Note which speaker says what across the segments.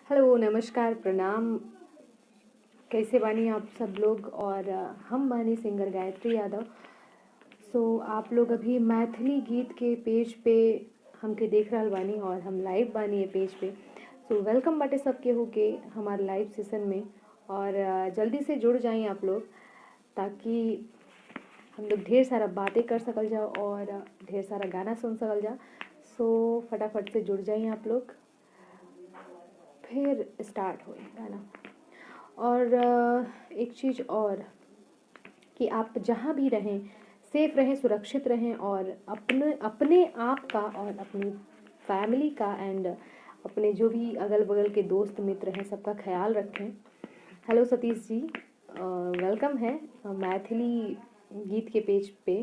Speaker 1: Hello, नमस्कार, प्रणाम। कैसे बानी आप सब लोग? और हम बानी सिंगर गायत्री यादव। सो आप लोग अभी मैथिली गीत के पेज पे हमके देख रहल बानी और हम लाइव बानी ये पेज पे। सो welcome बाटे सब केहू के हमार लाइव सेशन में। और जल्दी से जुड़ जाइए आप लोग ताकि हम लोग ढेर सारा बातें कर सकल जाओ और ढेर सारा गाना सुन सकल जा। सो फटाफट से जुड़ जाइए आप लोग, फिर स्टार्ट होए गाना। और एक चीज़ और कि आप जहाँ भी रहें सेफ़ रहें, सुरक्षित रहें और अपने अपने आप का और अपनी फैमिली का एंड अपने जो भी अगल बगल के दोस्त मित्र हैं सबका ख्याल रखें। हेलो सतीश जी, welcome है मैथिली गीत के पेज पे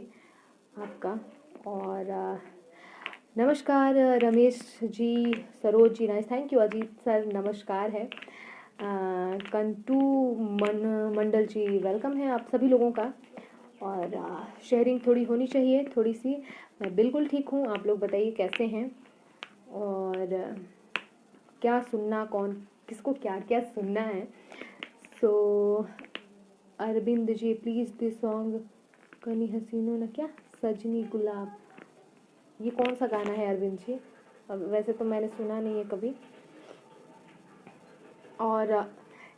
Speaker 1: आपका। और नमस्कार Ramesh ji, Saroj ji, nice, thank you. Ajit sir नमस्कार है। कंटू मन मंडल जी welcome है आप सभी लोगों का। और शेयरिंग थोड़ी होनी चाहिए, थोड़ी सी। मैं बिल्कुल ठीक हूँ, आप लोग बताइए कैसे हैं और क्या सुनना, कौन किसको क्या क्या सुनना है। So Arvind ji please this song कनी हसीनो ना क्या सजनी गुलाब, ये कौन सा गाना है अरविंद जी? अब वैसे तो मैंने सुना नहीं है कभी। और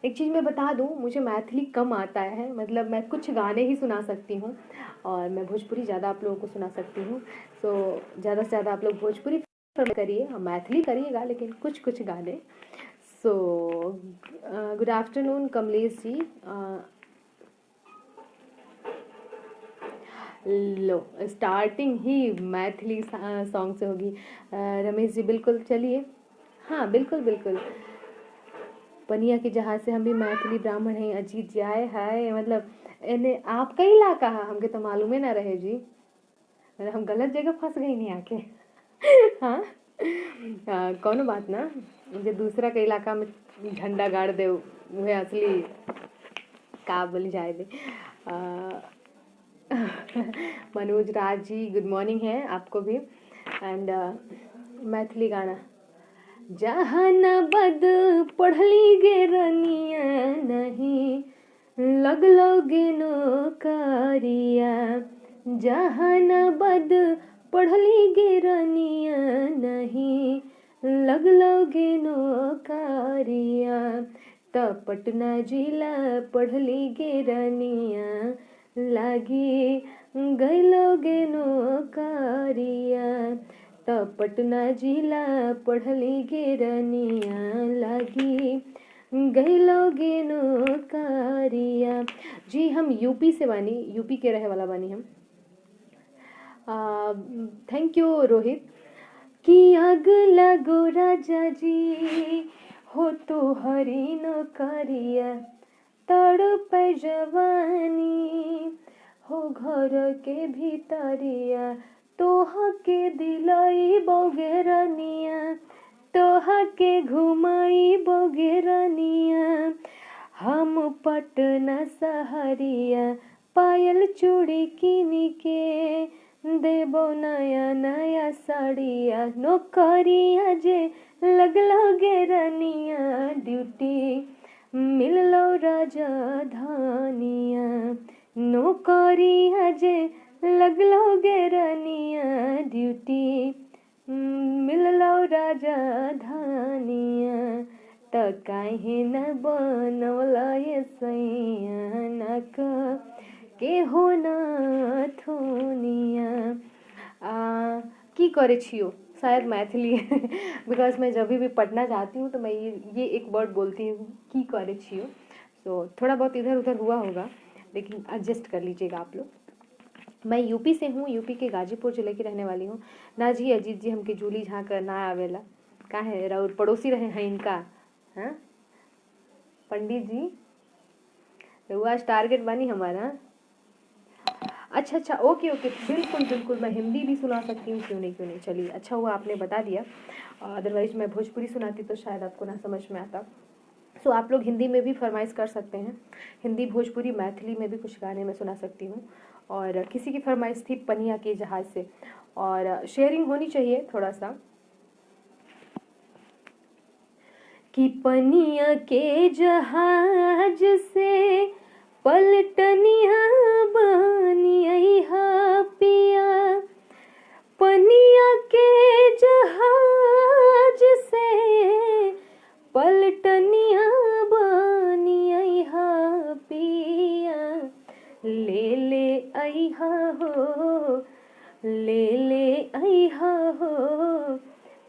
Speaker 1: एक चीज़ मैं बता दूं, मुझे मैथिली कम आता है, मतलब मैं कुछ गाने ही सुना सकती हूँ और मैं भोजपुरी ज़्यादा आप लोगों को सुना सकती हूँ। सो ज़्यादा से ज़्यादा आप लोग भोजपुरी करिए, मैथिली करिएगा लेकिन कुछ कुछ गाने। So good afternoon Kamlesh ji. लो स्टार्टिंग ही मैथिली सॉन्ग से होगी। रमेश जी बिल्कुल, चलिए, हाँ बिल्कुल बिल्कुल। पनिया के जहाज से हम भी मैथिली ब्राह्मण हैं। अजीत जी आए हाय, मतलब इन्हें आपका इलाका है, हमके तो मालूम ही ना रहे जी, मतलब हम गलत जगह फंस गई नहीं आके। हाँ कौनो बात ना, मुझे दूसरा के इलाका में झंडा गाड़ दे वह असली का बोली जाए दे। मनोज राज जी गुड मॉर्निंग है आपको भी। एंड मैथिली गाना, जहानाबाद पढ़ली गे रनिया नहीं लगलो गे नौकरिया, जहानाबाद पढ़ली गे रनिया नहीं लगलो गे नौकरिया, त पटना जिला पढ़ली गे रनिया लागी गइलो गे नौकरिया, त पटना जिला पढ़ली गे रनिया लागी गइलो गे नौकरिया। जी हम यूपी से बानी, यूपी के रहे वाला बानी हम। Thank you Rohit. कि आग लगो राजा जी हो तो हरी नौकरिया, तड़प जवानी हो घर के भीतरिया, तोहा के दिलाई बोगेरनिया, तोहा के घुमाई बोगेरनिया, हम पटना सहरिया पायल चूड़ी किन के देबो नया नया साड़िया, नौकरिया जे लगलो गेरनिया ड्यूटी मिललो राजा धानिया, नौकरिया जे लगलो गेरनिया ड्यूटी मिललो राजा धानिया, त काहे न बनवला ये सैया नक के हो न थोनिया। की करे छियो, शायद मैथिली because मैं जब भी पटना जाती हूँ तो मैं ये एक वर्ड बोलती हूँ, की करे छियो। सो थोड़ा बहुत इधर उधर हुआ होगा लेकिन एडजस्ट कर लीजिएगा आप लोग। मैं यूपी से हूँ, यूपी के गाजीपुर ज़िले की रहने वाली हूँ। ना जी अजीत जी हमके जूली झा का ना आवेला, का है राउर पड़ोसी रहे हैं इनका। हाँ पंडित जी रउआ टारगेट बनी हमारा। अच्छा अच्छा, ओके ओके, बिल्कुल बिल्कुल, मैं हिंदी भी सुना सकती हूँ, क्यों नहीं क्यों नहीं। चलिए अच्छा हुआ आपने बता दिया, अदरवाइज़ मैं भोजपुरी सुनाती तो शायद आपको ना समझ में आता। सो आप लोग हिंदी में भी फरमाइश कर सकते हैं, हिंदी भोजपुरी मैथिली में भी कुछ गाने मैं सुना सकती हूँ। और किसी की फरमाइश थी पनिया के जहाज़ से, और शेयरिंग होनी चाहिए थोड़ा सा। कि पनिया के जहाज से पलटनिया बनिया पिया, पनिया के जहाज से पलटनिया बनिया पिया, ले ले अइहा हो, ले ले अइहा हो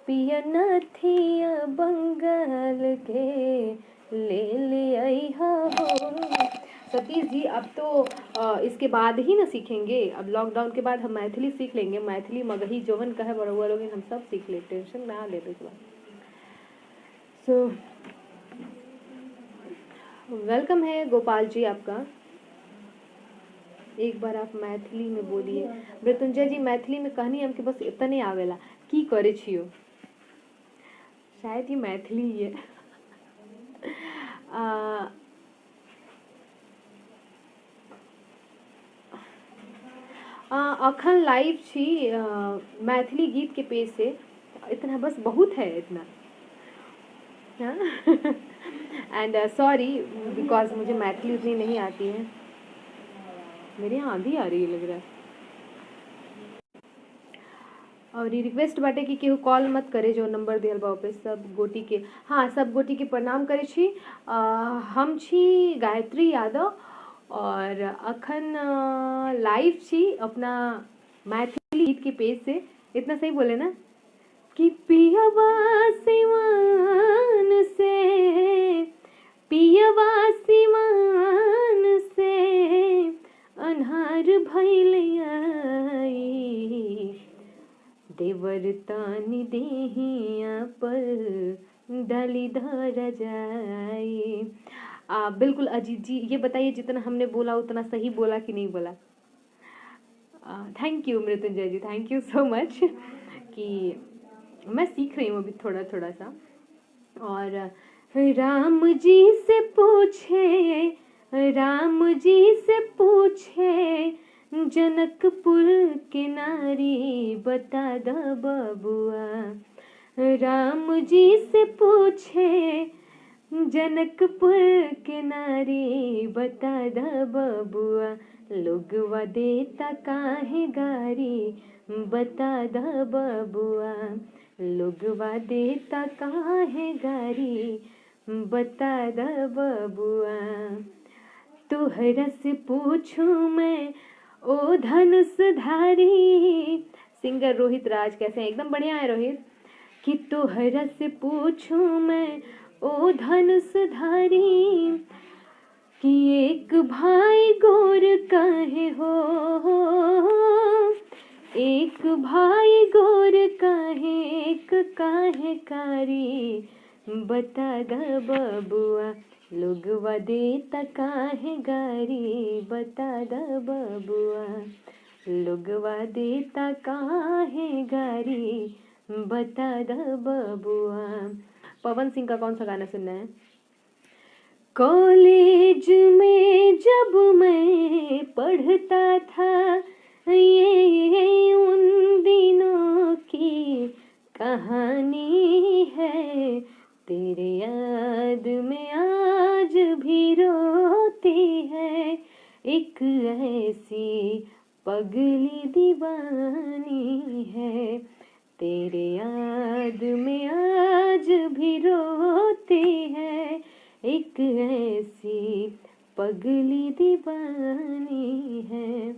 Speaker 1: पिया नथिया बंगाल के, ले ले अइहा हो। सतीश जी अब तो इसके बाद ही ना सीखेंगे, अब लॉकडाउन के बाद हम मैथिली सीख लेंगे। मैथिली मगही जोवन कहे बड़ुआ लोग हम सब सीख ले, टेंशन ना ले के बाद। सो welcome है गोपाल जी आपका। एक बार आप मैथिली में बोलिए। मृत्युंजय जी मैथिली में कहनी हमके बस इतने आवेला की करे छियो, शायद ये मैथिली ही है। अखन लाइव छी मैथिली गीत के पेज से, इतना बस बहुत है इतना। एंड सॉरी because मुझे मैथिली उतनी नहीं आती है। मेरे यहाँ आंधी आ रही है लग रहा है। और ये रिक्वेस्ट बाटे कि केहू कॉल मत करे जो नंबर दियल बा पे। सब गोटी के, हाँ सब गोटी के प्रणाम करे छी। हम छी गायत्री यादव और अखन लाइव छी अपना मैथिली गीत के पेज से। इतना सही बोले ना कि पियवा सिवान से, पियवा सिवान से अन्हार भइल आई, देवर तानी देहिया पर डाली धर जाई। बिल्कुल अजीत जी ये बताइए जितना हमने बोला उतना सही बोला कि नहीं बोला? Thank you Mrityunjay ji, thank you so much कि मैं सीख रही हूँ अभी थोड़ा थोड़ा सा। और राम जी से पूछे, राम जी से पूछे जनकपुर के नारी, बता द बबुआ। राम जी से पूछे जनकपुर के नारी, बता द बबुआ, लोगवा देता काहे गारी, बता द बबुआ, लोगवा देता काहे गारी, बता द बबुआ। तोहरा से पूछूं मैं ओ धनुषधारी। सिंगर रोहित राज कैसे हैं? एकदम बढ़िया है रोहित। कि तोहरा से पूछूं मैं ओ धनुषधारी, कि एक भाई गोर काहे हो, एक भाई गोर काहे, एक काहे कारी, बता द बबुआ, लोगवा देता काहे गारी, बता द बबुआ, लोगवा देता काहे गारी, बता द बबुआ। पवन सिंह का कौन सा गाना सुनना है? कॉलेज में जब मैं पढ़ता था, ये उन दिनों की कहानी है, तेरे याद में आज भी रोती है, एक ऐसी पगली दीवानी है, तेरे याद में आज भी रोती है, एक ऐसी पगली दीवानी है।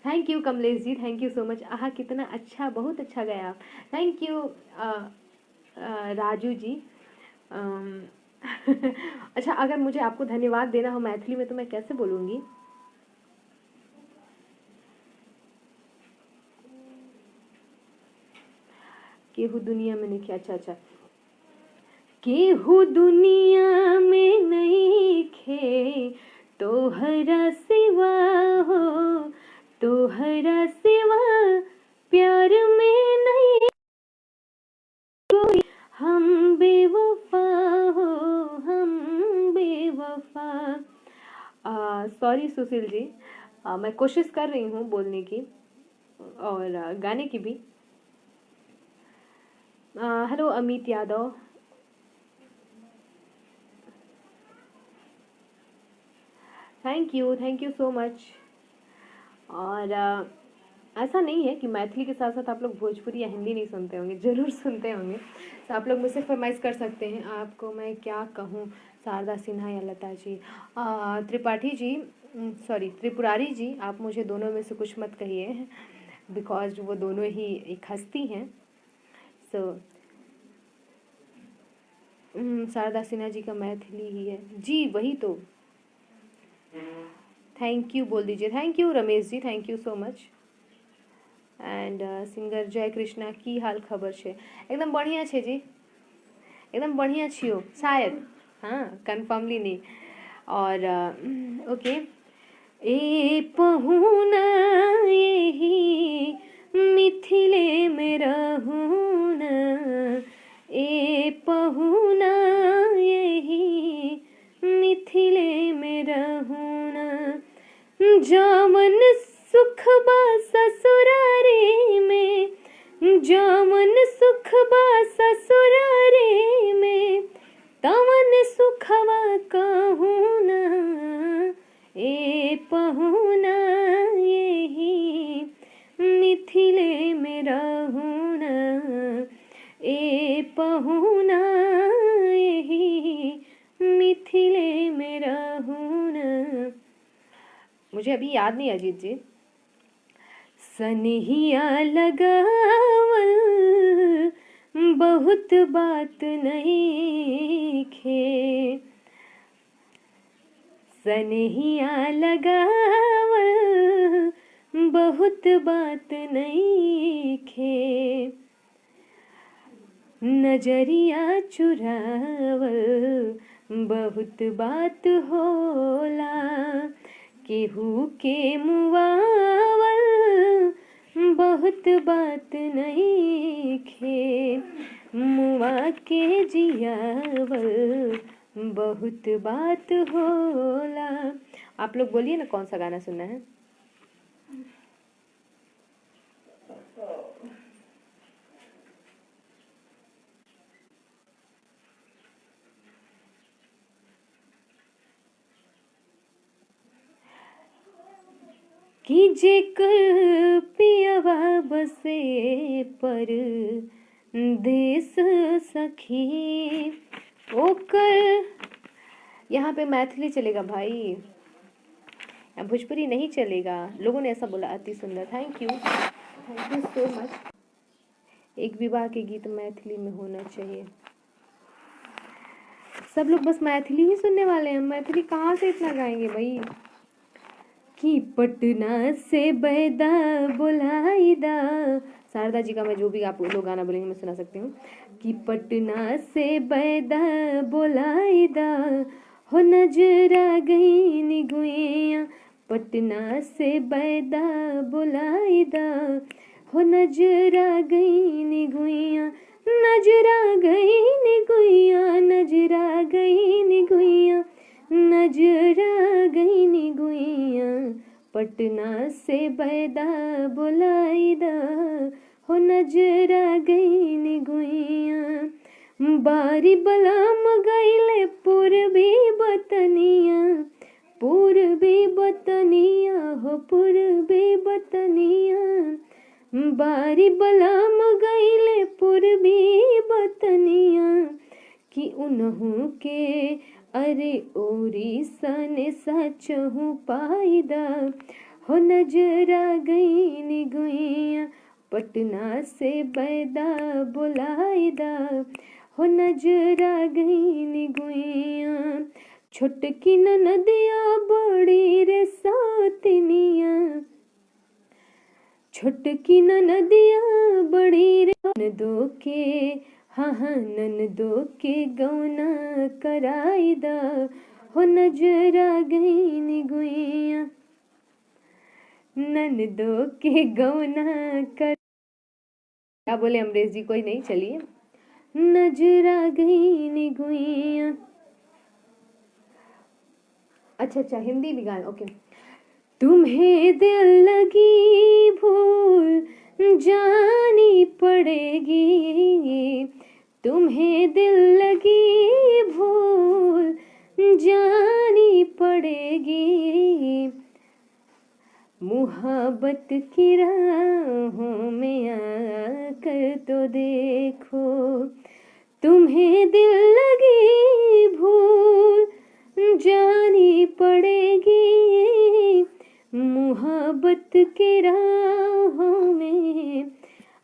Speaker 1: Thank you Kamlesh ji, thank you so much. आहा कितना अच्छा, बहुत अच्छा गया आप। Thank you Raju ji. अच्छा अगर मुझे आपको धन्यवाद देना हो मैथिली में तो मैं कैसे बोलूँगी? केहू दुनिया में नहीं, अच्छा अच्छा, केहू दुनिया में नहीं खे तोहरा सिवा हो, तोहरा सिवा प्यार में नहीं कोई, हम बेवफा हो, हम बेवफा। सॉरी सुशील जी, मैं कोशिश कर रही हूँ बोलने की और गाने की भी। Hello Amit Yadav, Thank you, thank you so much. और ऐसा नहीं है कि मैथिली के साथ साथ आप लोग भोजपुरी या हिंदी नहीं सुनते होंगे, ज़रूर सुनते होंगे। तो आप लोग मुझसे फरमाइश कर सकते हैं। आपको मैं क्या कहूँ, शारदा सिन्हा या लता जी, त्रिपाठी जी, सॉरी त्रिपुरारी जी, आप मुझे दोनों में से कुछ मत कहिए, because वो दोनों ही एक हस्ती हैं। सो शारदा सिन्हा जी का मैथिली ही है जी, वही तो। Thank you बोल दीजिए। Thank you Ramesh ji, thank you so much. And singer Jai Krishna, की हाल खबर छे? एकदम बढ़िया छे जी, एकदम बढ़िया छियो शायद, हाँ कन्फर्मली नहीं। और ओके, ए पहुना यही मिथिले में रहूना, ए पहुना यही मिथिले में रहूना, जामन सुखबा ससुरारे में, जामन सुखबा ससुरारे में, तवन सुखवा कहूना, ए पहुना यही मिथिले में रहूना, ए पहुना यही मिथिले में रहूना। मुझे अभी याद नहीं अजीत जी। सनहिया लगावल बहुत बात नहीं खे, सनहिया लगावल बहुत बात नहीं खे, नजरिया चुरावल बहुत बात होला, केहू के मुआवल बहुत बात नहीं खे, मुआ के जियावल बहुत बात होला। आप लोग बोलिए ना कौन सा गाना सुनना है। कि जेकर पियवा बसे पर देश सखी ओकर, यहाँ पे मैथिली चलेगा भाई, यहाँ भोजपुरी नहीं चलेगा। लोगों ने ऐसा बोला। अति सुंदर, thank you, thank you so much. एक विवाह के गीत मैथिली में होना चाहिए। सब लोग बस मैथिली ही सुनने वाले हैं, मैथिली कहाँ से इतना गाएंगे भाई। कि पटना से बैदा बुलाईदा, शारदा जी का मैं जो भी आप लोग गाना बोलेंगे मैं सुना सकती हूँ। कि पटना से बैदा बुलाईदा, हो नजरा गई निगुइया, पटना से बैदा बुलाईदा, हो नजरा गई निगुइया, नजरा गई निगुइया, नजरा गई निगुइया, नजरा गई निगुइया, पटना से बैदा बुलाईदा, हो नजरा गई निगुइया। बारी बलाम गईले पूर्वी बतनिया, पूर्वी बतनिया, हो पूर्वी बतनिया, बारी बलाम गईले पूर्वी बतनिया, कि उनहु के अरे ओरी सने सचहु पाईदा, हो नजरा गई निगुइया, पटना से बैदा बुलाईदा, हो नजरा गई निगुइया। छोटकी नदिया बड़ी रे सातनिया, छोटकी नदिया बड़ी रे दो के, हाँ हाँ ननदो के गौना कराईदा, हो नजरा गई निगुइया, ननदो के गौना कर, क्या बोले अमरीश जी, कोई नहीं, चलिए। नजरा गई निगुइया। अच्छा अच्छा, हिंदी भी गाना, ओके। तुम्हें दिल लगी भूल जानी पड़ेगी, तुम्हें दिल लगी भूल जानी पड़ेगी, मुहब्बत की राहों में आकर तो देखो। तुम्हें दिल लगी भूल जानी पड़ेगी, मुहब्बत के राहों में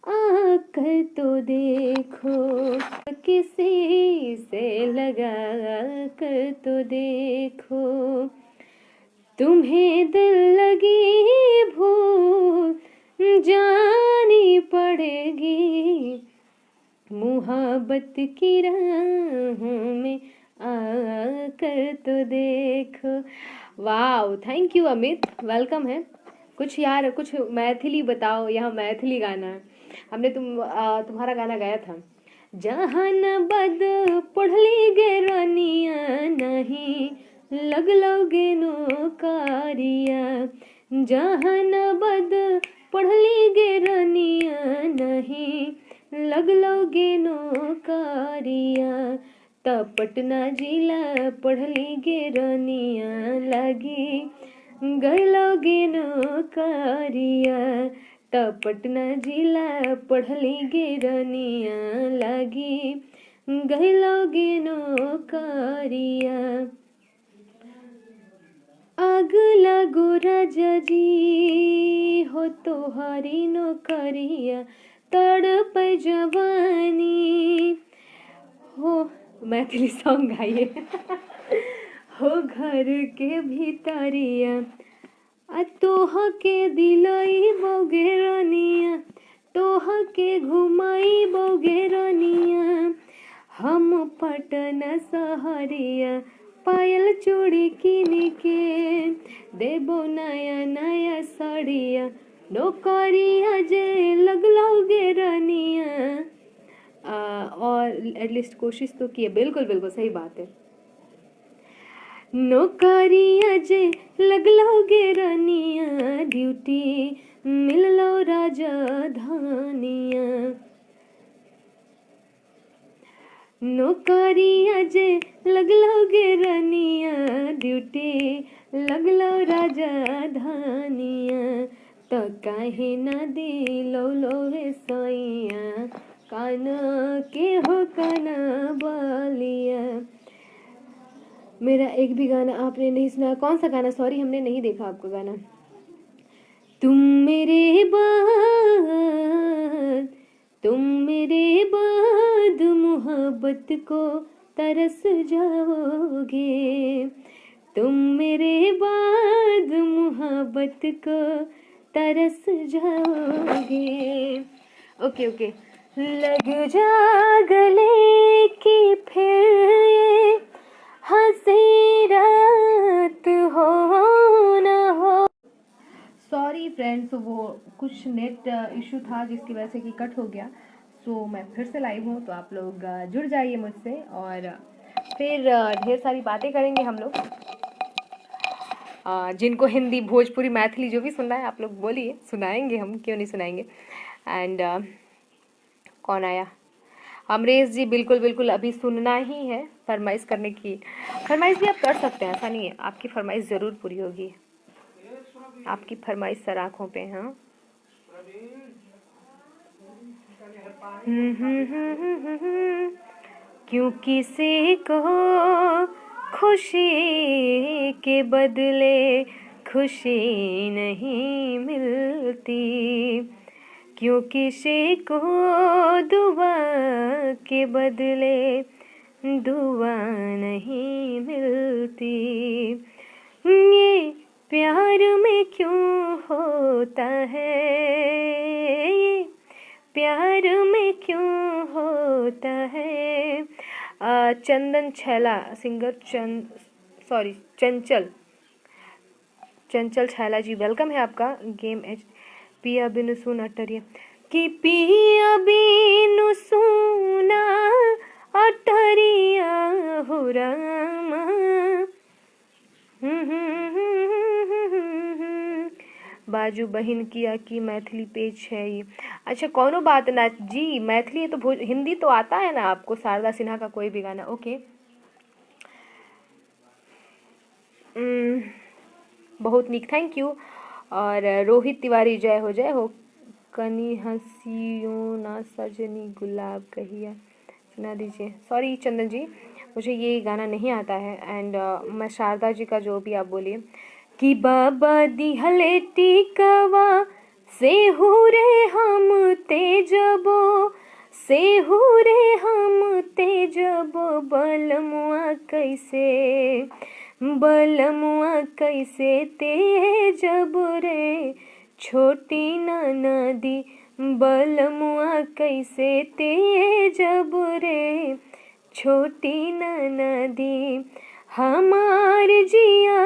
Speaker 1: आकर तो देखो। किसी से लगा कर तो देखो, तुम्हें दिल लगी भूल जानी पड़ेगी, मुहब्बत की राहों में आकर तो देखो। वाह, thank you Amit, welcome है। कुछ यार कुछ मैथिली बताओ, यहाँ मैथिली गाना है। हमने तुम्हारा गाना गाया था। जहानाबाद पढ़ली गे रानिया, नहीं लगलोगे नौकारिया। जहानाबाद पढ़ली गे रानिया, नहीं लगलोगे नौकारिया। त पटना जिला पढ़ली गे रानिया, लगी गलोगे नौकारिया। त पटना जिला पढ़ली गे रानिया, लगी गलोगे नौकारिया। आग लागो राजा जी हो तोहारी नौकरिया, तड़प जवानी हो। मैथिली सॉन्ग गाइए। हो घर के भीतरिया, आ तोह के दिलाई बोगे रानिया, तोह के घुमाई बोगे रानिया। हम पटना सहरिया, पायल चूड़ी किन के देबो नया नया साड़िया, नौकरिया जे लगलोगे रानिया। और एटलीस्ट कोशिश तो की है। बिल्कुल बिल्कुल सही बात है। नौकरिया जे लगलोगे रानिया, ड्यूटी मिललो राजा धानिया। नौकरिया जे लगलोगे रानिया, ड्यूटी लगलो राजा धानिया। तो काहे ना दिलो लोहे सैया, कान के हो काना बालिया। मेरा एक भी गाना आपने नहीं सुना। कौन सा गाना? सॉरी हमने नहीं देखा आपका गाना। तुम मेरे बाद, तुम मेरे बाद मोहब्बत को तरस जाओगे, तुम मेरे बाद मोहब्बत को तरस जाओगे। ओके ओके। लग जा गले की फिर हंसी रात हो ना हो।
Speaker 2: सॉरी फ्रेंड्स, वो कुछ नेट इशू था जिसकी वजह से कि कट हो गया। सो मैं फिर से लाइव हूँ, तो आप लोग जुड़ जाइए मुझसे और फिर ढेर सारी बातें करेंगे हम लोग। जिनको हिंदी, भोजपुरी, मैथिली जो भी सुनना है आप लोग बोलिए, सुनाएंगे हम, क्यों नहीं सुनाएंगे। एंड कौन आया? अमरेश जी, बिल्कुल बिल्कुल अभी सुनना ही है। फरमाइश करने की, फरमाइश भी आप कर सकते हैं, ऐसा नहीं है, आपकी फरमाइश ज़रूर पूरी होगी। आपकी फरमाइश सर आँखों पे। हाँ, क्यों किसी को खुशी के बदले खुशी नहीं मिलती, क्यों किसी को दुआ के बदले दुआ नहीं मिलती। ये प्यार में क्यों होता है, ये प्यार में क्यों होता है। चंदन छैला सिंगर, सॉरी चंचल, चंचल छैला जी, welcome है आपका। गेम एच पिया बिनु सुन अटरिया, कि पिया बिनु सुना अटरिया हो रामा। बाजू बहिन किया कि मैथिली पेज है ये। अच्छा कोनो बात ना जी, मैथिली तो हिंदी तो आता है ना आपको, शारदा सिन्हा का कोई भी गाना। ओके, बहुत निक, thank you. और रोहित तिवारी जय हो, जय हो। कनी हंसियों ना सजनी गुलाब कहिया सुना दीजिए। सॉरी चंदन जी, मुझे ये गाना नहीं आता है। एंड मैं शारदा जी का जो भी आप बोलिए कि बाबा दिहले टीकवा से रे हम तेजबो, से रे हम तेजबो, बलमुआ कैसे, बलमुआ कैसे तेजब रे छोटी नदी, बलमुआ कैसे तेजब रे छोटी नदी, हमार जिया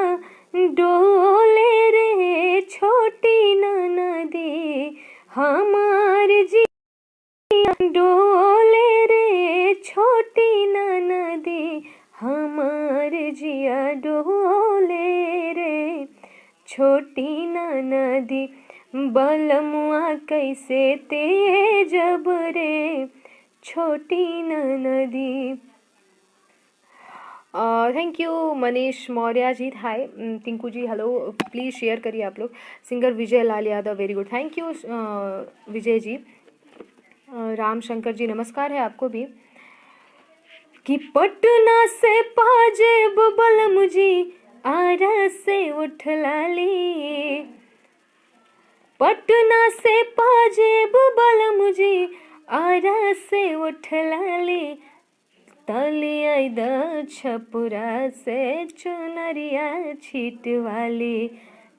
Speaker 2: डोले रे छोटी नदी, हमार जिया डोले रे छोटी नदी, हमार जिया डोले रे छोटी नदी, बलमुआ कैसे तेजब रे छोटी नदी। Thank you Manish Maurya ji, hi Tinku ji, hello, please share करिए आप लोग। Singer Vijay Lal Yadav, very good, thank you Vijay ji. Ram Shankar ji नमस्कार है आपको भी। कि पटना से पाजेब बलम जी आरा से उठ लाली, पटना से पाजेब बलम जी आरा से उठ लाली, तलिया द छपुरा से चुनरिया छीटवाली,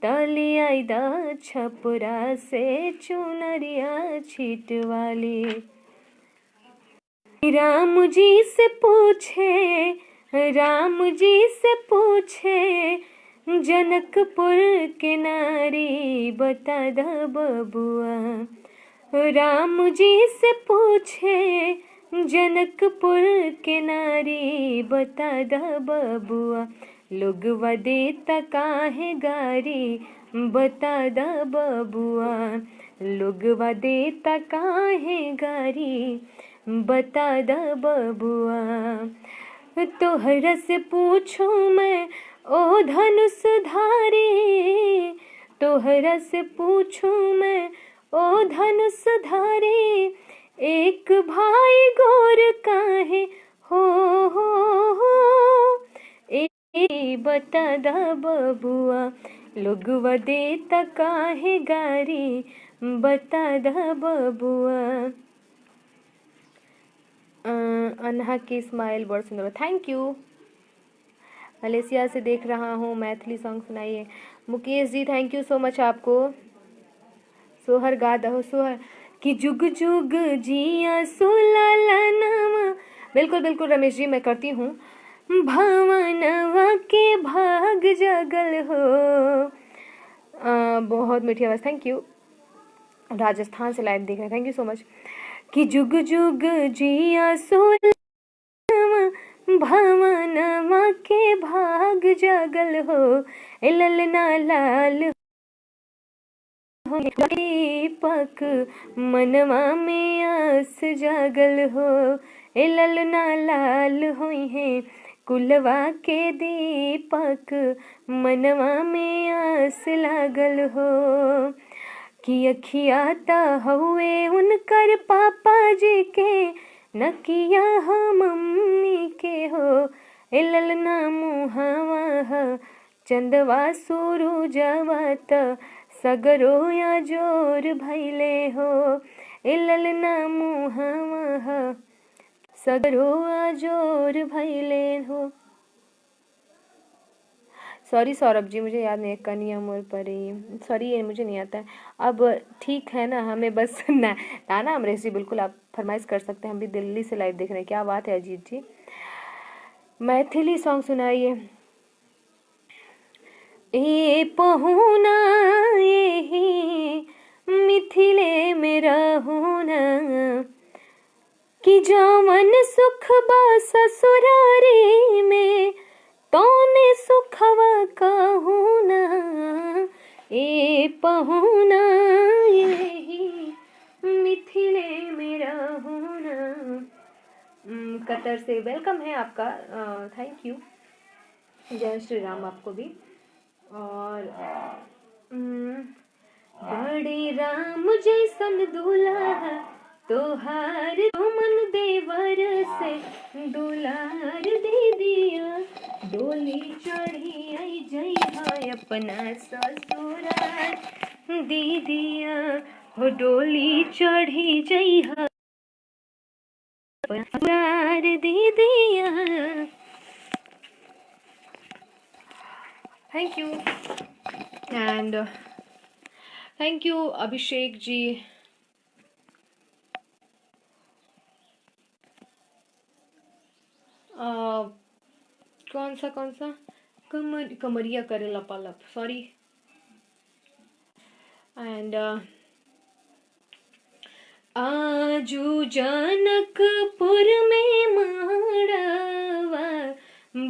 Speaker 2: तलिया द छपुरा से चुनरिया छीटवाली। राम जी से पूछे, राम जी से पूछे जनकपुर के नारी, बता द बबुआ। राम जी से पूछे जनकपुर के नारी, बता द बबुआ, लोगवा देता काहे गारी, बता द बबुआ, लोगवा देता काहे गारी, बता द बबुआ। तोहरा से पूछूं मैं ओ धनुष धारी, तोहरा से पूछूं मैं ओ धनुष धारी, एक भाई गोर काहे हो हो, ए बता द बबुआ, लोगवा देता काहे गारी, बता द बबुआ। अनहा की स्माइल बड़ सुंदर, thank you. Malaysia से देख रहा हूँ, मैथिली सॉन्ग सुनाइए। Mukesh ji thank you so much आपको। सोहर गा दहो सोहर कि जुग जुग जिया सुललनवा, बिल्कुल बिल्कुल रमेश जी मैं करती हूँ। भवनवा के भाग जगल हो, बहुत मीठी आवाज़, thank you. Rajasthan से लाइव देख रहे हैं, thank you so much. कि जुग जुग जिया सुललनवा भवनवा के भाग जगल हो, ललना लाल हो दीपक मनवा में आस जागल हो, ललना लाल होई है कुलवा के दीपक मनवा में आस लागल हो। कि अखिया ता हुए उनकर पापा जी के, नकिया हम मम्मी के हो, ललना मुहावा चंदवा सूरुजवा त सगरो या जोर भैले हो, ललना मुहावा सगरो आ जोर भैले हो। सॉरी सौरभ जी मुझे याद नहीं है, कनिया मोर परी, सॉरी ये मुझे नहीं आता है। अब ठीक है ना, हमें बस सुनना है ना ना अमरीश जी, बिल्कुल आप फरमाइश कर सकते हैं, हम भी दिल्ली से लाइव देख रहे हैं। क्या बात है अजीत जी, मैथिली सॉन्ग सुनाइए। ए पहुना यही मिथिले में रहुना, कि जवन सुख बा ससुरारी में तौने सुखवा कहूना, ए पहुना यही मिथिले में रहुना। कतर से welcome है आपका, thank you. जय श्री राम आपको भी। और बड़े राम जैसन दूल्हा तोहार मन देवर से दुलार दे दिया, डोली चढ़ी आई जइहा अपना ससुराल दे दिया, हो डोली चढ़ी जइहा ससुराल दे दिया। Thank you and thank you Abhishek ji. कौन सा कमरिया करे लपालप, सॉरी। एंड आजू जनकपुर में माड़वा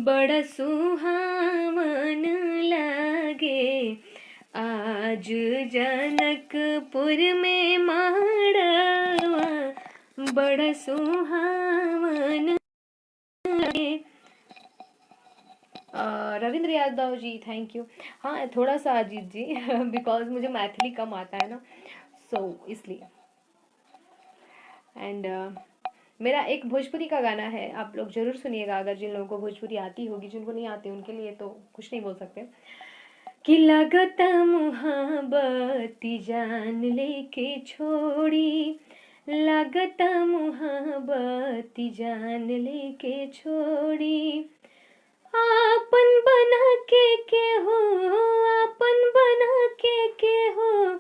Speaker 2: बड़ा सुहावन लागे, आज जनकपुर में माड़वा बड़ा सुहावन लागे। Ravindra Yadav ji thank you. हाँ थोड़ा सा अजीत जी because मुझे मैथिली कम आता है ना, सो इसलिए। एंड मेरा एक भोजपुरी का गाना है, आप लोग ज़रूर सुनिएगा अगर जिन लोगों को भोजपुरी आती होगी, जिनको नहीं आती उनके लिए तो कुछ नहीं बोल सकते। कि लगता मुहाबती जान लेके छोड़ी, लगता मुहाबती जान लेके छोड़ी, आपन बना के हो, आपन बना के हो,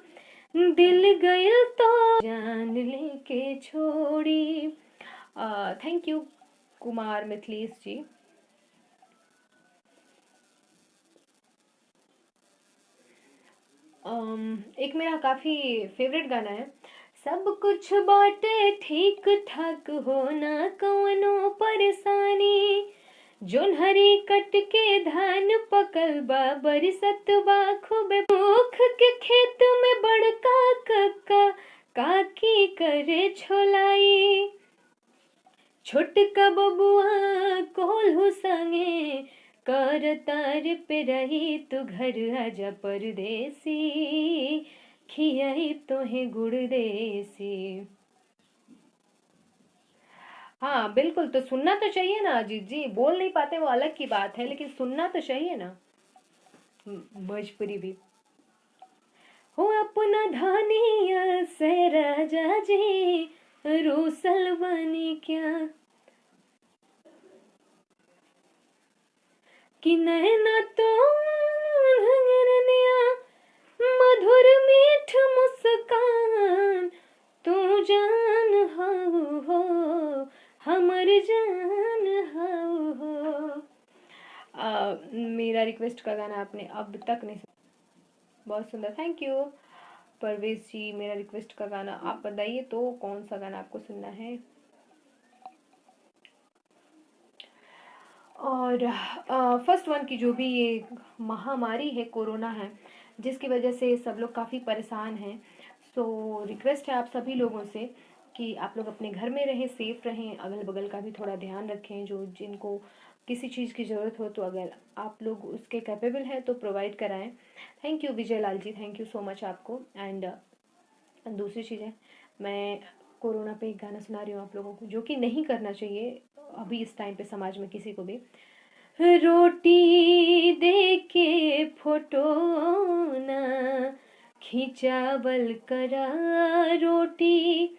Speaker 2: दिल गइल तो जान लेके छोड़ी। Thank you Kumar Mithilesh ji. एक मेरा काफ़ी फेवरेट गाना है, सब कुछ बाटे ठीक ठाक हो ना कवनो परेशानी, जोन्हरी कट के धान पकल बा बरसत बा खूबे, भूख के खेत में बड़का कक्का काकी करे छोलाई, छोटका बबुआ कोल्हू संगे कर तार पे रही, तू घर आजा परदेसी खियाई तोहे गुड़ देसी। हाँ बिल्कुल, तो सुनना तो चाहिए ना अजीत जी, बोल नहीं पाते वो अलग की बात है, लेकिन सुनना तो चाहिए ना भोजपुरी भी। हो अपना धानिया से राजा जी रूसल बनी क्या, कि नैना तो मधुर मीठ मुस्कान, तू जान हो हमर जान हो। मेरा रिक्वेस्ट का गाना आपने अब तक नहीं सुना, बहुत सुंदर, thank you Parvez जी। मेरा रिक्वेस्ट का गाना आप बताइए तो कौन सा गाना आपको सुनना है। और फर्स्ट वन की जो भी ये महामारी है कोरोना है, जिसकी वजह से सब लोग काफ़ी परेशान हैं, सो रिक्वेस्ट है आप सभी लोगों से कि आप लोग अपने घर में रहें, सेफ़ रहें, अगल बगल का भी थोड़ा ध्यान रखें, जो जिनको किसी चीज़ की ज़रूरत हो तो अगर आप लोग उसके कैपेबल हैं तो प्रोवाइड कराएं। Thank you Vijay Lal ji, thank you so much आपको। एंड दूसरी चीज़ है, मैं कोरोना पे एक गाना सुना रही हूँ आप लोगों को, जो कि नहीं करना चाहिए अभी इस टाइम पे समाज में किसी को भी। रोटी दे के फोटो ना खिंचावल करा, रोटी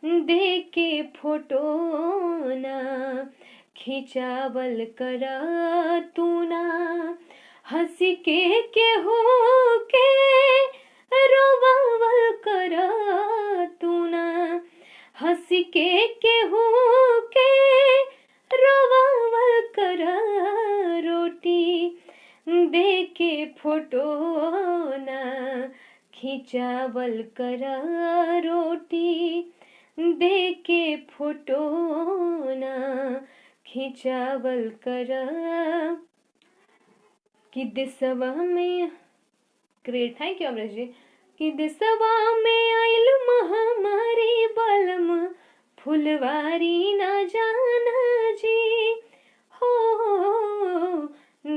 Speaker 2: दे के फोटो ना खिंचावल करा, तू ना हंसी के हो के रोवावल करा, तू ना हंसी के हो के रोवावल करा, रोटी दे के फोटो ना खिंचावल करा, रोटी दे के फोटो ना खिंचावल करा, कि दिसवा में। Great, thank you Amrish ji. कि दिसवा में आइल महामारी बलम फुलवारी ना जाना जी, हो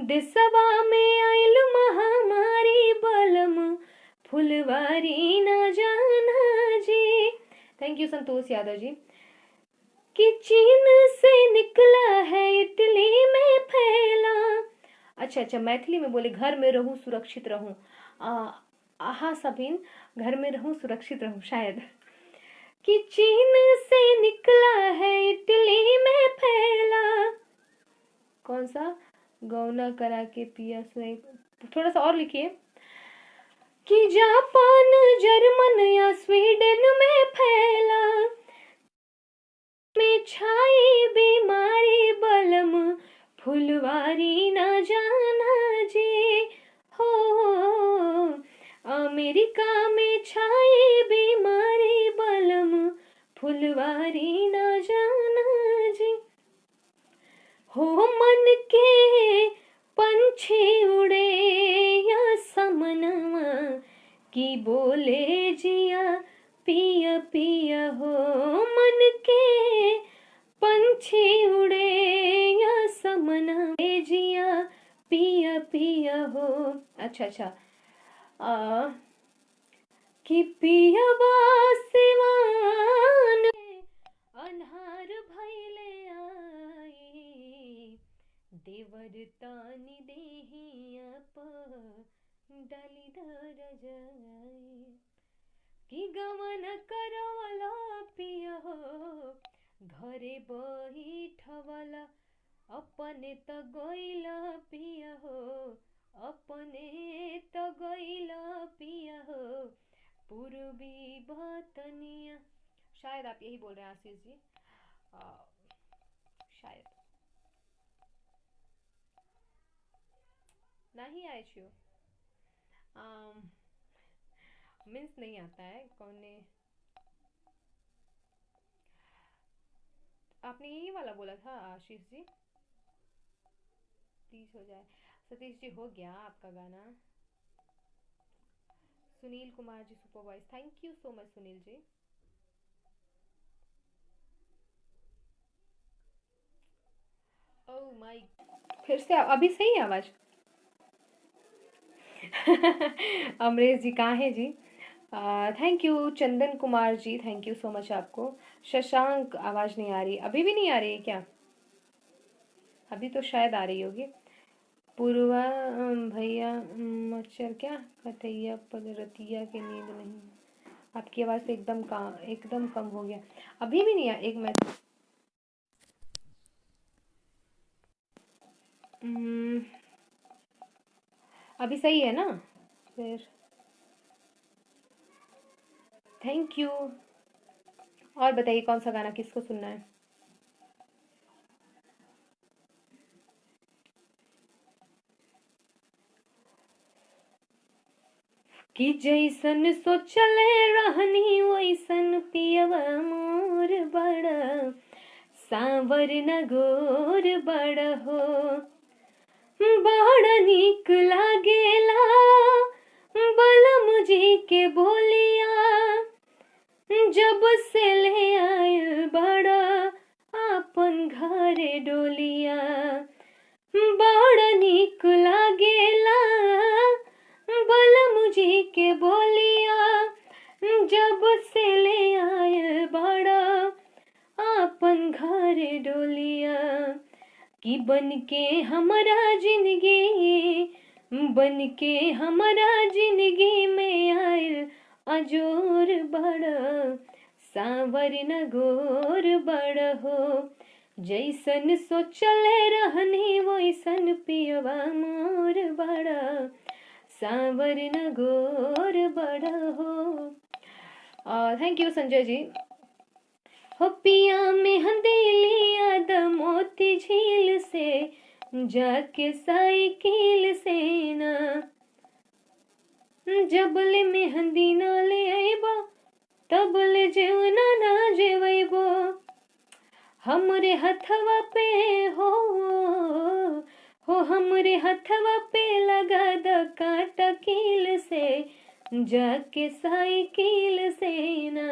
Speaker 1: देशवा में आइल महामारी बलम फुलवारी ना जाना जी। Thank you Santosh Yadav ji. कि चीन से निकला है इटली में फैला। अच्छा अच्छा, मैथिली में बोले घर में रहूं सुरक्षित रहूं। आहा सभिन घर में रहूं सुरक्षित रहूं शायद। कि चीन से निकला है इटली में फैला। कौन सा गौना करा के पिया सुनाई, थोड़ा सा और लिखिए। कि जापान जर्मन या स्वीडन में फैला, में छाई बीमारी बलम फुलवारी ना जाना जी हो। अमेरिका में छाई बीमारी बलम फुलवारी ना जाना जी हो। मन के पंछी उड़े या समनवा की बोले जिया पिया पिया हो। मन के पंछी उड़े या समना जिया पिया पिया हो। अच्छा अच्छा, कि पियवा सिवान अन्हार भइले आई, देवर तानी देहिया पर डाली दर जाई। कि गवन करवला पिया हो, घरे बैठवला अपने त गइला पिया हो, अपने त गइला पिया हो पूर्वी बतनिया। शायद आप यही बोल रहे हैं आशीष जी, शायद नहीं आए छियो मीन्स नहीं आता है। कौन ने आपने यही वाला बोला था आशीष जी? प्लीज हो जाए सतीश जी, हो गया आपका गाना। Sunil Kumar ji super voice, thank you so much Sunil ji. Oh my, फिर से अभी सही है आवाज? अमरेश जी कहाँ हैं जी? Thank you Chandan Kumar ji, thank you so much आपको। शशांक आवाज़ नहीं आ रही, अभी भी नहीं आ रही है क्या? अभी तो शायद आ रही होगी। पूर्वा भैया मच्छर क्या कटैया पगरतिया के नींद नहीं। आपकी आवाज़ तो एकदम एकदम कम हो गया, अभी भी नहीं आ। एक मिनट, अभी सही है ना? फिर thank you. और बताइए कौन सा गाना किसको सुनना है? कि जैसन सोचले रहनी वैसन पियवा मोर बड़ा, सांवर न गोर बड़ा हो, बड़ा नीक लागेला बलम जी के बोलिया, जब से ले आयल बड़ा आपन घरे डोलिया, बड़ा नीक लागेला बलम जी के बोलिया, जब से ले आयल बड़ा आपन घरे डोलिया, कि बन के हमारा जिंदगी, बन के हमारा जिंदगी में आयल अजोर बड़ा, सांवर न गोर बड़ा हो, जैसन सोचले रहनी वैसन पियवा मोर बड़ा, सांवर न गोर बड़ा हो। Thank you Sanjay ji. हो पिया मेहंदी लिया the मोती झील से, जाके साइकिल से ना, जबले मेहंदी ना ले आइबो तबले जेवना ना जेवैबो, हमरे हथवा पे हो हमरे हथवा पे लगा the कांटा कील से, जाके साइकिल से ना,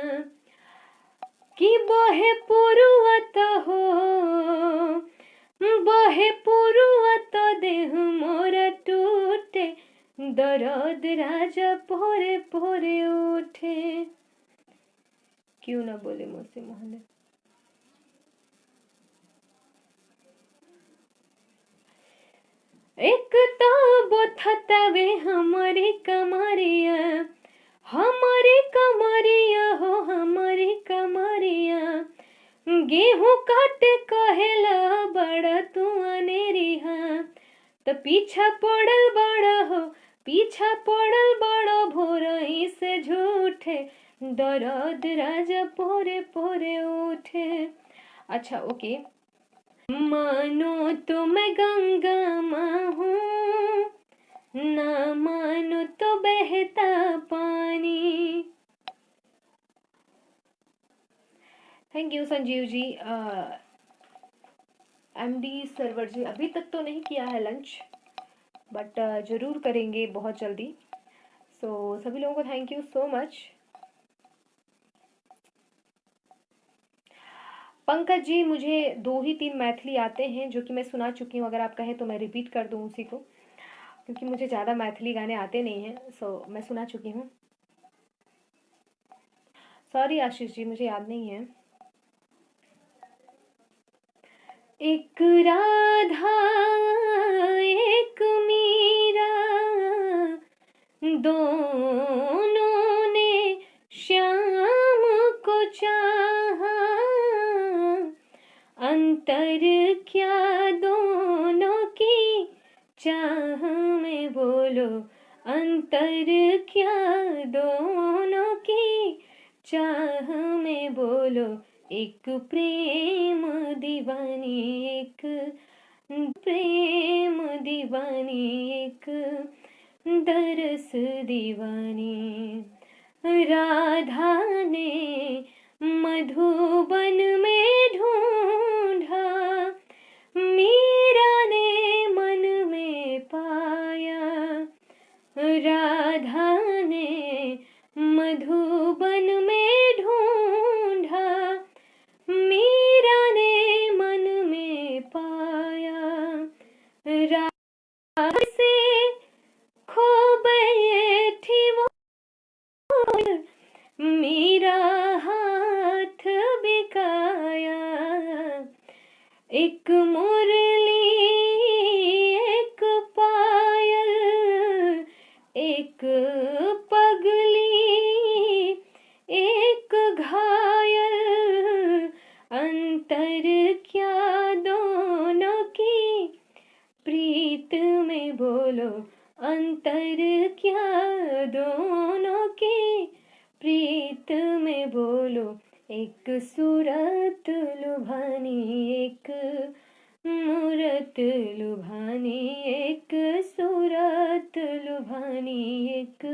Speaker 1: कि बहे पुरुवत हो, बहे पुरुवत देह दर्द राजा पोरे पोरे उठे। क्यों ना बोले मुझसे मोहन। एक तो बोथतवे हमारे कमरिया, हमारे कमरिया हो हमारे कमरिया, गेहूं काट कहेला बड़ा तू अनेरिहा, तो पीछा पड़ल बड़ा हो, पीछा पड़ल बड़ा भोरई से झूठे, दर्द राजा पोरे पोरे उठे। अच्छा ओके। मानो तो मैं गंगा माँ हूँ, ना मानो तो बहता पानी। Thank you Sanjeev ji. MD server ji अभी तक तो नहीं किया है लंच, बट ज़रूर करेंगे बहुत जल्दी। सो सभी लोगों को thank you so much. Pankaj ji, मुझे 2 ही 3 मैथिली आते हैं जो कि मैं सुना चुकी हूँ, अगर आप कहें तो मैं रिपीट कर दूँ उसी को, क्योंकि मुझे ज़्यादा मैथिली गाने आते नहीं हैं। सो मैं सुना चुकी हूँ। सॉरी आशीष जी, मुझे याद नहीं है। एक राधा एक मीरा, दोनों ने श्याम को चाहा, अंतर क्या दोनों की चाह में बोलो, अंतर क्या दोनों की चाह में बोलो, एक प्रेम दीवानी एक प्रेम दीवानी एक दरस दीवानी। राधा ने मधुबन में ढूंढा, मीरा ने मन में पाया, राधा ने मधुबन में ढूंढा, मीरा ने मन में पाया, राधा से खो बैठी वो, मीरा हाथ बिकाया, एक मुरली एक पायल, एक पगली एक घायल, अंतर क्या दोनों की प्रीत में बोलो, अंतर क्या दोनों की प्रीत में बोलो, एक सूरत लुभानी एक मूरत लुभानी, एक सूरत लुभानी एक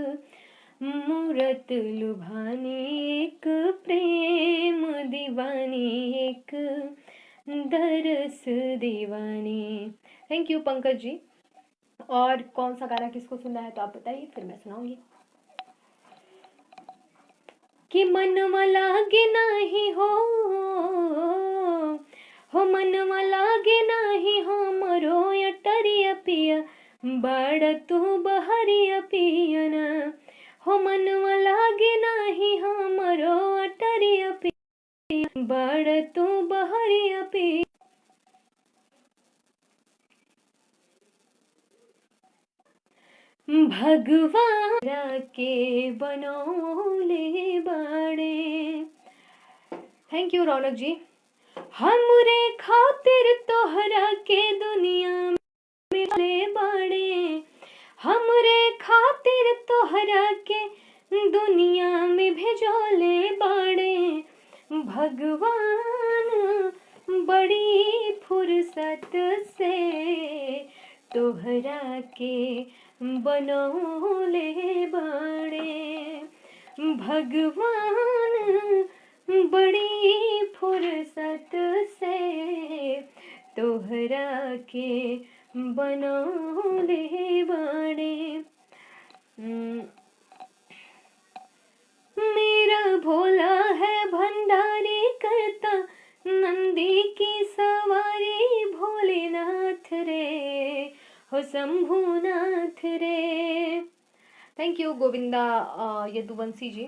Speaker 1: मूरत लुभानी, एक प्रेम दीवानी एक दरस दीवानी। Thank you Pankaj ji. और कौन सा गाना किसको सुनना है तो आप बताइए, फिर मैं सुनाऊंगी। कि मनवा लागे नाही हो मनवा लागे नाही हो मरो अटरिया पिया, बाड़ तू बहरिया पियना, हो मनवा लागे नाही हो मरो अटरिया पिया, बाड़ तू बहरिया पिया। भगवान के बनौले बाड़े। Thank you Raunak ji. हमरे खातिर तोहरा के दुनिया में ले बाड़े, हमरे खातिर तोहरा के दुनिया में भेजोले बाड़े, भगवान बड़ी फुर्सत से तोहरा के बनौले बाड़े, भगवान बड़ी फुर्सत से तोहरा के बनौले बाड़े। मेरा भोला है भंडारी करता, नंदी की सवारी भोलेनाथ रे, हो शंभुनाथ रे।
Speaker 2: Thank you Govinda Yaduvanshi ji.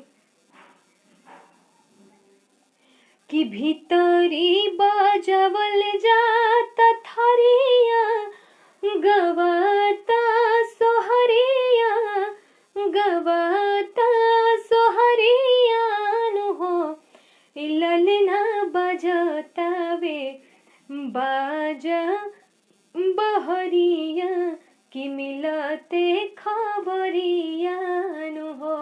Speaker 2: कि भीतरी बाजवल जाता थारिया, गवाता सोहरिया, गवाता सोहरिया नु हो, ललना बजतावे बाजा बहरिया, कि मिलते खबरिया नु हो,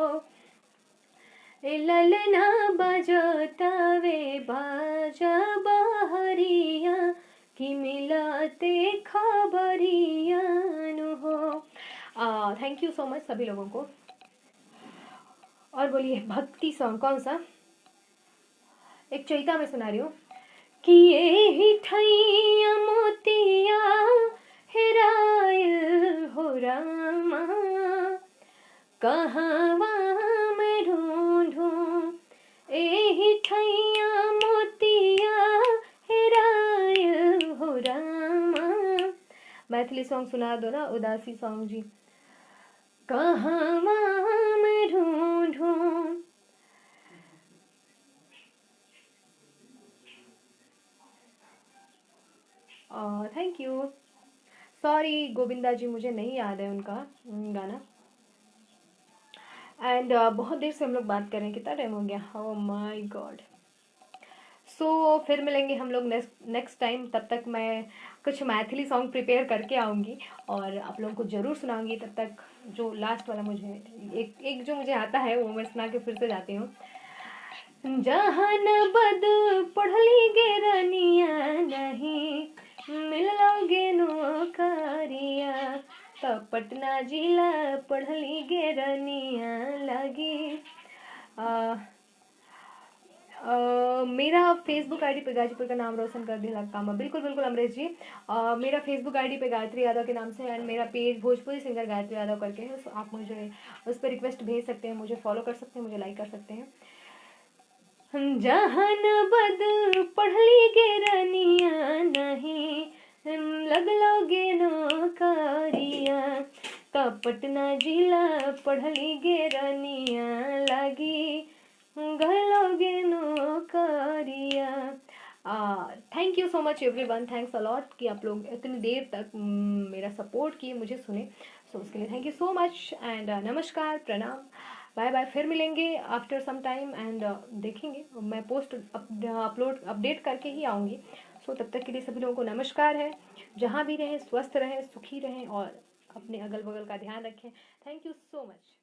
Speaker 2: ललना बजतावे बाजा बहरिया, कि मिलते खबरिया नु हो। Thank you so much सभी लोगों को। और बोलिए भक्ति सॉन्ग कौन सा, एक चैता में सुना रही हूँ। कि ये ठैया मोतिया हेरायल हो रामा, कहवा मैं ढूंढूं, एही ठैया मोतिया हेरायल हो रामा। मैथिली सॉन्ग सुना दो ना, उदासी सॉन्ग जी। कहवा मैं ढूंढूं। Thank you. Sorry Govinda ji, मुझे नहीं याद है उनका गाना। एंड बहुत देर से हम लोग बात कर रहे हैं, कितना टाइम हो गया, ओह my God. सो फिर मिलेंगे हम लोग नेक्स्ट टाइम। तब तक मैं कुछ मैथिली सॉन्ग प्रिपेयर करके आऊँगी और आप लोगों को ज़रूर सुनाऊँगी। तब तक जो लास्ट वाला मुझे एक जो मुझे आता है वो मैं सुना के फिर से जाती हूँ। जहान बद पढ़ली गे रनिया, नहीं मिलोगे नौकरिया, तो पटना जिला पढ़ली गे रनिया लगी। मेरा फेसबुक आईडी पे गाजीपुर का नाम रोशन कर दिया काम। बिल्कुल बिल्कुल अमरीश जी, मेरा फेसबुक आईडी पे गायत्री यादव के नाम से एंड मेरा पेज भोजपुरी सिंगर गायत्री यादव करके है। सो आप मुझे उस पर रिक्वेस्ट भेज सकते हैं, मुझे फॉलो कर सकते हैं, मुझे लाइक कर सकते हैं। जहान बद पढ़ली गे रनिया, नहीं लगलोगे नौकरिया, तो पटना जिला पढ़ली गे रनिया लगी गलोगे नौकरिया। Thank you so much everyone, thanks a lot कि आप लोग इतनी देर तक मेरा सपोर्ट किए, मुझे सुने। सो उसके लिए thank you so much and नमस्कार, प्रणाम, बाय बाय। फिर मिलेंगे आफ्टर सम टाइम एंड देखेंगे, मैं पोस्ट अपलोड अपडेट करके ही आऊँगी। सो तब तक के लिए सभी लोगों को नमस्कार है। जहाँ भी रहें स्वस्थ रहें, सुखी रहें और अपने अगल बगल का ध्यान रखें। Thank you so much.